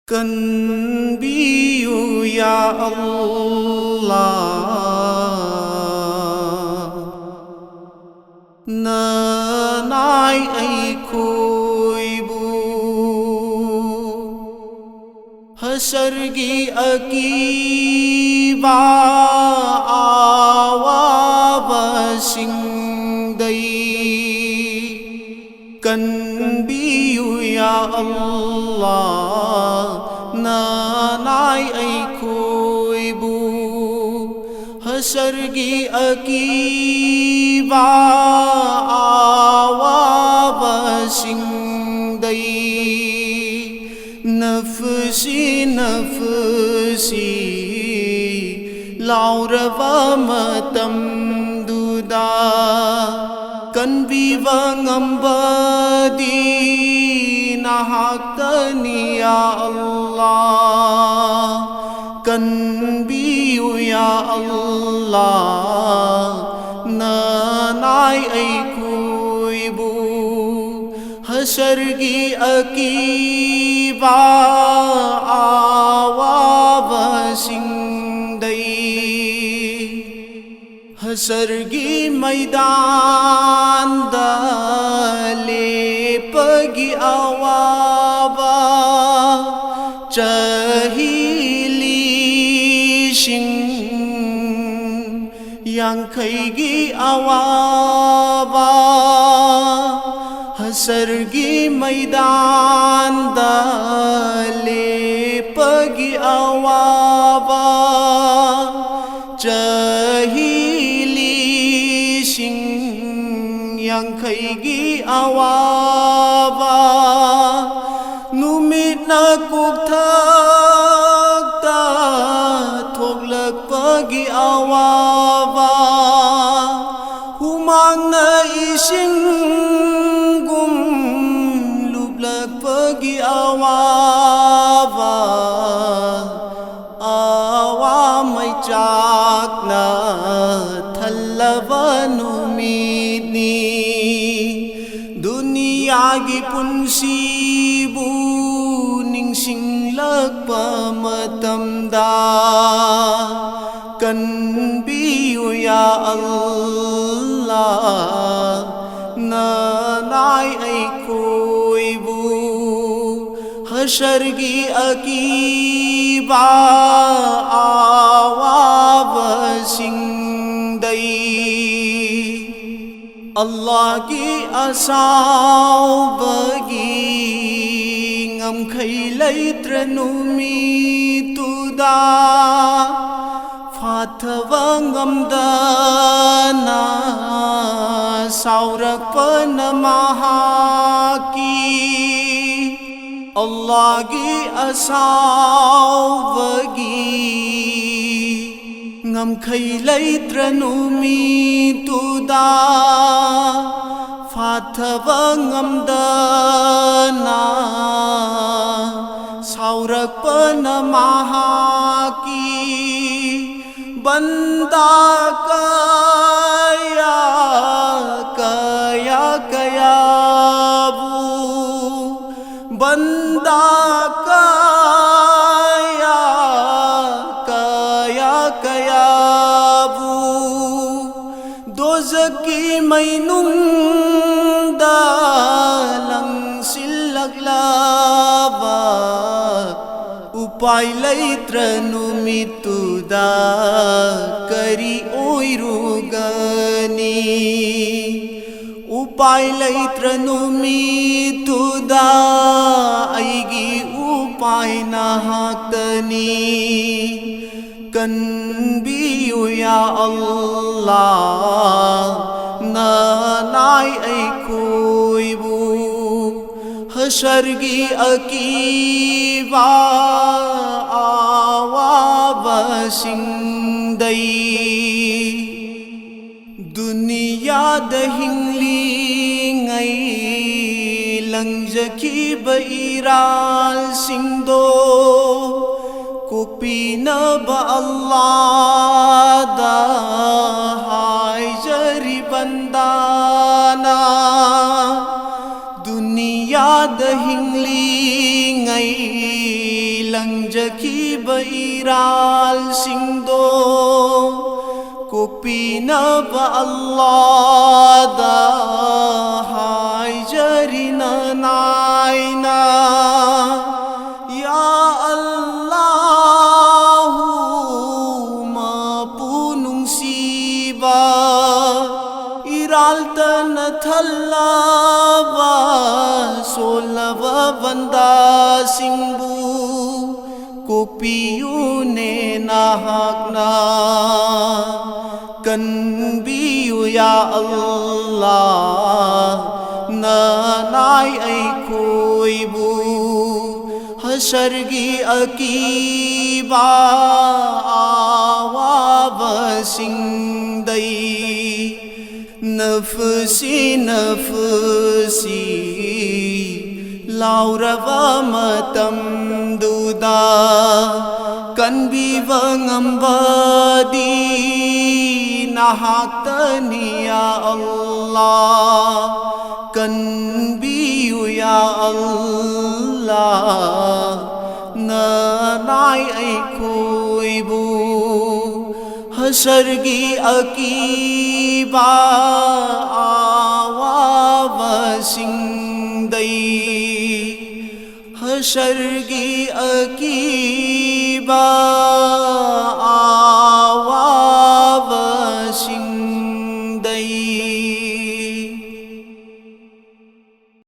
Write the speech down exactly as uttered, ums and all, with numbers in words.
ꯀꯟꯕꯤꯌꯨ ꯌꯥ ꯑꯜꯂꯥꯍ, ꯅꯅꯥꯏ ꯑꯩꯈꯣꯏꯕꯨ ꯍꯁꯔꯒꯤ ꯑꯀꯤꯕ ꯑꯋꯥꯕꯁꯤꯡꯗꯩ ꯀꯟꯕꯤꯌꯨ ꯌꯥ ꯑꯜꯂꯥꯍ, ꯅꯅꯥꯏ ꯑꯩꯈꯣꯏꯕꯨ ꯍꯁꯔꯒꯤ ꯑꯀꯤꯕ ꯑꯋꯥꯕꯁꯤꯡꯗꯩ ꯅꯐꯁꯤ ꯅꯐꯁꯤ ꯂꯥꯎꯔꯕ ꯃꯇꯝꯗꯨꯗ ꯀꯟꯕꯤꯕ ꯉꯝꯕꯗꯤ ꯅꯍꯥꯛꯇꯅꯤ ꯌꯥ ꯑꯜꯂꯥꯍ꯫ ꯀꯟꯕꯤꯌꯨ ꯌꯥ ꯑꯜꯂꯥꯍ, ꯅꯅꯥꯏ ꯑꯩꯈꯣꯏꯕꯨ ꯍꯁꯔꯒꯤ ꯑꯀꯤꯕ ꯑꯋꯥꯕꯁꯤꯡꯗꯩ, ꯍꯁꯔꯒꯤ ꯃꯩꯗꯥꯟꯗ ꯂꯦꯞꯄꯒꯤ ꯑꯋꯥꯕ ꯆꯍꯤ ꯂꯤꯁꯤꯡ ꯌꯥꯡꯈꯩꯒꯤ ꯑꯋꯥꯕ, ꯍꯁꯔꯒꯤ ꯃꯩꯗꯥꯟꯗ ꯂꯦꯞꯄꯒꯤ ꯑꯋꯥꯕ ꯆꯍꯤ ꯂꯤꯁꯤꯡ ꯌꯥꯡꯈꯩꯒꯤ ꯑꯋꯥꯕ, ꯅꯨꯃꯤꯠꯅ ꯀꯣꯛꯊꯛꯇ ꯊꯣꯛꯂꯛꯄꯒꯤ ꯑꯋꯥꯕ, ꯍꯨꯃꯥꯡꯅ ꯏꯁꯤꯡꯒꯨꯝ ꯂꯨꯞꯂꯛꯄꯒꯤ ꯑꯋꯥꯕ, ꯑꯋꯥ ꯃꯩꯆꯥꯛꯅ ꯊꯜꯂꯕ ꯅꯨꯃꯤꯠꯅꯤ꯫ ꯗꯨꯅꯤꯌꯥꯒꯤ ꯄꯨꯟꯁꯤꯕꯨ ꯅꯤꯡꯁꯤꯡꯂ ꯂꯥꯛꯄ ꯃꯇꯝꯗ ꯀꯟꯕꯤꯌꯨ ꯌꯥ ꯑꯜꯂꯥ, ꯅꯅꯥꯏ ꯑꯩꯈꯣꯏꯕꯨ ꯍꯁꯔꯒꯤ ꯑꯀꯤꯕ ꯑꯋꯥꯕꯁꯤꯡꯗꯩ ꯑꯜꯂꯥꯍꯒꯤ ꯑꯁꯥꯎꯕꯒꯤ ꯉꯝꯈꯩ ꯂꯩꯇ꯭ꯔ ꯅꯨꯃꯤꯠꯇꯨꯗ ꯐꯥꯊꯕ ꯉꯝꯗꯅ ꯁꯥꯎꯔꯛꯄꯅ ꯃꯍꯥꯛꯀꯤ ꯑꯜꯂꯥꯍꯒꯤ ꯑꯁꯥꯎꯕꯒꯤ ꯉꯝꯈꯩ ꯂꯩꯇ꯭ꯔ ꯅꯨꯃꯤꯠꯇꯨꯗ ꯐꯥꯊꯕ ꯉꯝꯗꯅ ꯁꯥꯎꯔꯛꯄꯅ ꯃꯍꯥꯛꯀꯤ ꯕꯟꯗꯥ ꯀꯌꯥ ꯀꯌꯥ ꯀꯌꯥꯕꯨ ꯕꯟꯗꯥ ꯀꯌꯥ ꯀꯌꯥ ꯀꯌꯥꯕꯨ ꯗꯣꯖꯛꯀꯤ ꯃꯩꯅꯨꯡꯗ ꯂꯪꯁꯤꯜꯂꯛꯂꯕ ꯎꯄꯥꯏ ꯂꯩꯇ꯭ꯔ ꯅꯨꯃꯤꯠꯇꯨꯗ ꯀꯔꯤ ꯑꯣꯏꯔꯨꯒꯅꯤ? ꯎꯄꯥꯏ ꯂꯩꯇ꯭ꯔ ꯅꯨꯃꯤꯠꯇꯨꯗ ꯑꯩꯒꯤ ꯎꯄꯥꯏ ꯅꯍꯥꯛꯇꯅꯤ꯫ ꯀꯟꯕꯤꯌꯨ ꯌꯥ ꯑꯜꯂꯥ, ꯅꯅꯥꯏ ꯑꯩꯈꯣꯏꯕꯨ ꯍꯁꯔꯒꯤ ꯑꯀꯤꯕ ꯑꯋꯥꯕꯁꯤꯡꯗꯩ꯫ ꯗꯨꯅꯤꯌꯥꯗ ꯍꯤꯡꯂꯤꯉꯩ ꯂꯪꯖꯈꯤꯕ ꯏꯔꯥꯜꯁꯤꯡꯗꯣ ꯀꯣꯛꯄꯤꯅꯕ ꯑꯜꯂꯥꯗ ꯍꯥꯏꯖꯔꯤ ꯕꯟꯗꯥꯅ꯫ ꯗꯨꯅꯤꯌꯥꯗ ꯍꯤꯡꯂꯤꯉꯩ ꯊꯦꯡꯅꯖꯈꯤꯕ ꯏꯔꯥꯜꯁꯤꯡꯗꯣ ꯀꯣꯛꯄꯤꯅꯕ ꯑꯜꯂꯥꯗ ꯍꯥꯏꯖꯔꯤ ꯅꯅꯥꯏꯅ꯫ ꯌꯥ ꯑꯜꯂꯥꯍꯨ ꯃꯄꯨ ꯅꯨꯡꯁꯤꯕ, ꯏꯔꯥꯜꯇꯅ ꯊꯜꯂꯕ ꯁꯣꯜꯂꯕ ꯕꯟꯗꯥꯁꯤꯡꯕꯨ ꯀꯣꯛꯄꯤꯌꯨꯅꯦ ꯅꯍꯥꯛꯅ꯫ ꯀꯟꯕꯤꯌꯨ ꯌꯥ ꯑꯜꯂꯥ ꯅꯅꯥꯏ ꯑꯩꯈꯣꯏꯕꯨ ꯍꯁꯔꯒꯤ ꯑꯀꯤꯕ ꯑꯋꯥꯕꯁꯤꯡꯗꯩ ꯅꯐꯁꯤ ꯅꯐꯁꯤ ꯂꯥꯎꯔꯕ ꯃꯇꯝꯗꯨꯗ ꯀꯟꯕꯤꯕ ꯉꯝꯕꯗꯤ ꯅꯍꯥꯛꯇꯅꯤ ꯌꯥ ꯑꯜꯂꯥ꯫ ꯀꯟꯕꯤꯌꯨ ꯌꯥ ꯑꯜꯂꯥ ꯅꯅꯥꯏ ꯑꯩꯈꯣꯏꯕꯨ ꯍꯁꯔꯒꯤ ꯑꯀꯤꯕ ꯑꯋꯥꯕꯁꯤꯡꯗꯩ ꯍꯁꯔꯒꯤ ꯑꯀꯤ